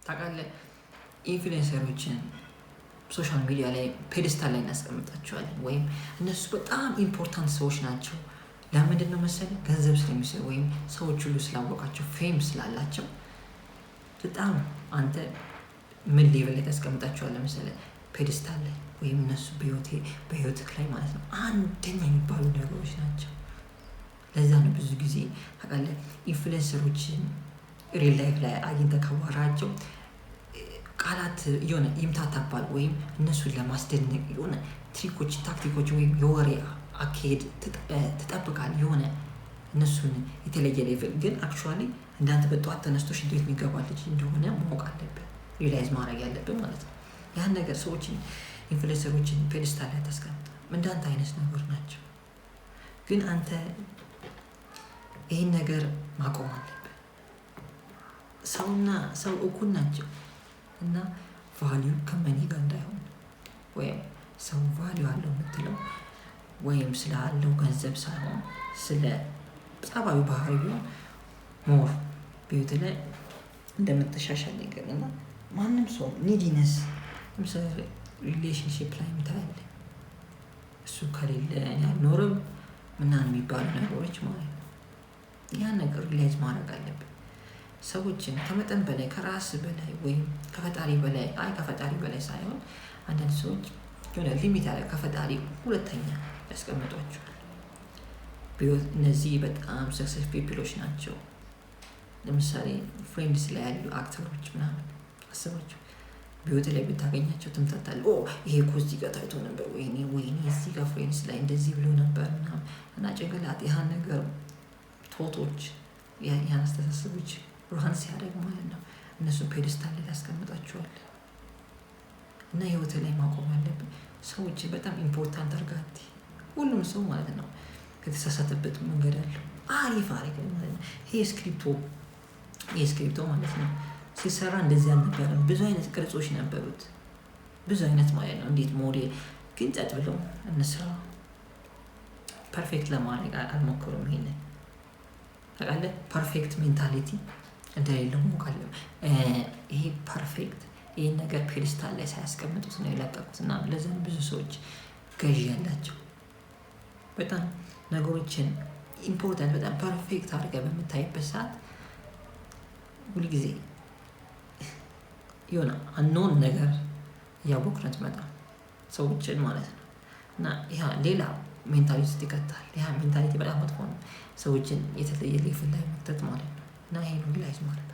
ታውቃለህ፣ influencer ኦችን social media ላይ pedestal ላይ እናስቀምጣቸዋለን፣ ወይም እነሱ በጣም important ሰዎች ናቸው። ለምንድን ነው መሰለህ? ገንዘብ ስለሚሰሩ ወይም ሰዎች ሁሉ ስላወቃቸው፣ fame ስላላቸው በጣም አንተ ምን level ላይ ታስቀምጣቸዋለህ መሰለህ? Pedestal ላይ፣ ወይም እነሱ በህይወትህ ላይ ማለት ነው አንደኛ የሚባሉ ነገሮች ናቸው። ለዛ ነው ብዙ ጊዜ ታውቃለህ፣ influencer ኦችን real life ላይ አግኝተህ ካወራቸው ቃላት የሆነ ይምታታባል፣ ወይም እነሱን ለማስደነቅ የሆነ trick ኦችን፣ ታክቲኮችን ወይም የወሬ አካሄድ ትጠብቃል፣ የሆነ እነሱን የተለየ level። ግን actually እንዳንተ በጠዋት ተነስቶ ሽንት ቤት የሚገባ ልጅ እንደሆነ ማወቅ አለብን፣ realize ማድረግ ያለብን ማለት ነው። ያን ነገር ሰዎችን፣ influencer ኦችን pedestal ላይ ታስቀምጥ፣ እንዳንተ አይነት ነገር ናቸው። ግን አንተ ይህን ነገር ማቆም አለብን። ሰውና ሰው እኩል ናቸው እና value ከ money ጋር እንዳይሆን፣ ወይም ሰው value አለው የምትለው ወይም ስላለው ገንዘብ ሳይሆን ስለ ጸባዩ፣ ባህሪ ቢሆን more በህይወት ላይ እንደምትሻሻል ነገር። እና ማንም ሰው neediness ለምሳሌ relationship ላይ ታያለህ። እሱ ከሌለ እኔ አልኖርም ምናምን የሚባሉ ነገሮች ማለት ነው። ያን ነገር realize ማድረግ አለብን። ሰዎችን ከመጠን በላይ፣ ከራስ በላይ ወይም ከፈጣሪ በላይ፣ አይ ከፈጣሪ በላይ ሳይሆን አንዳንድ ሰዎች የሆነ limit ያለ ከፈጣሪ ሁለተኛ ያስቀምጧቸዋል። እነዚህ በጣም success people ኦች ናቸው። ለምሳሌ Friends ላይ ያሉ actor ኦች ምናምን አስባቸው፣ በህይወት ላይ ብታገኛቸው ትምታታለህ። "ኦ፣ ይሄ እኮ እዚህ ጋር ታይቶ ነበር፣ ወይኔ ወይኔ፣ እዚህ ጋር Friends ላይ እንደዚህ ብሎ ነበር" ምናምን። እና ጭንቅላት ያህን ነገር ቶቶች ያን አስተሳሰቦች run ሲያደርግ ማለት ነው እነሱ pedestal ላይ ታስቀምጣቸዋል። እና ህይወት ላይ ማቆም ያለብን ሰዎች በጣም important አርጋቲ ሁሉም ሰው ማለት ነው ከተሳሳተበት መንገድ አለው። አሪፍ አሪፍ ማለት ነው። ይሄ ስክሪፕቶ ማለት ነው ሲሰራ እንደዚህ አልነበረም። ብዙ አይነት ቅርጾች ነበሩት፣ ብዙ አይነት ማለት ነው። እንዴት ሞዴል ግን ጸጥ ብለው እንስራ፣ perfect ለማድረግ አልሞከሩም። ይሄንን ታውቃለህ፣ perfect mentality እንደሌለው ማወቅ አለ። ይሄ perfect ይህን ነገር pedestal ላይ ሳያስቀምጡት ነው የለቀቁት። እና ለዛም ብዙ ሰዎች ገዢ ያላቸው በጣም ነገሮችን important በጣም perfect አድርገህ በምታይበት ሰዓት ሁልጊዜ የሆነ unknown ነገር እያወቅህ ነው ትመጣ ሰዎችን ማለት ነው። እና ያ ሌላ mentality ውስጥ ይከታል። ያ mentality በጣም መጥፎ ነው። ሰዎችን የተለየ level ላይ መክተት ማለት ነው። እና ይሄን realize ማድረግ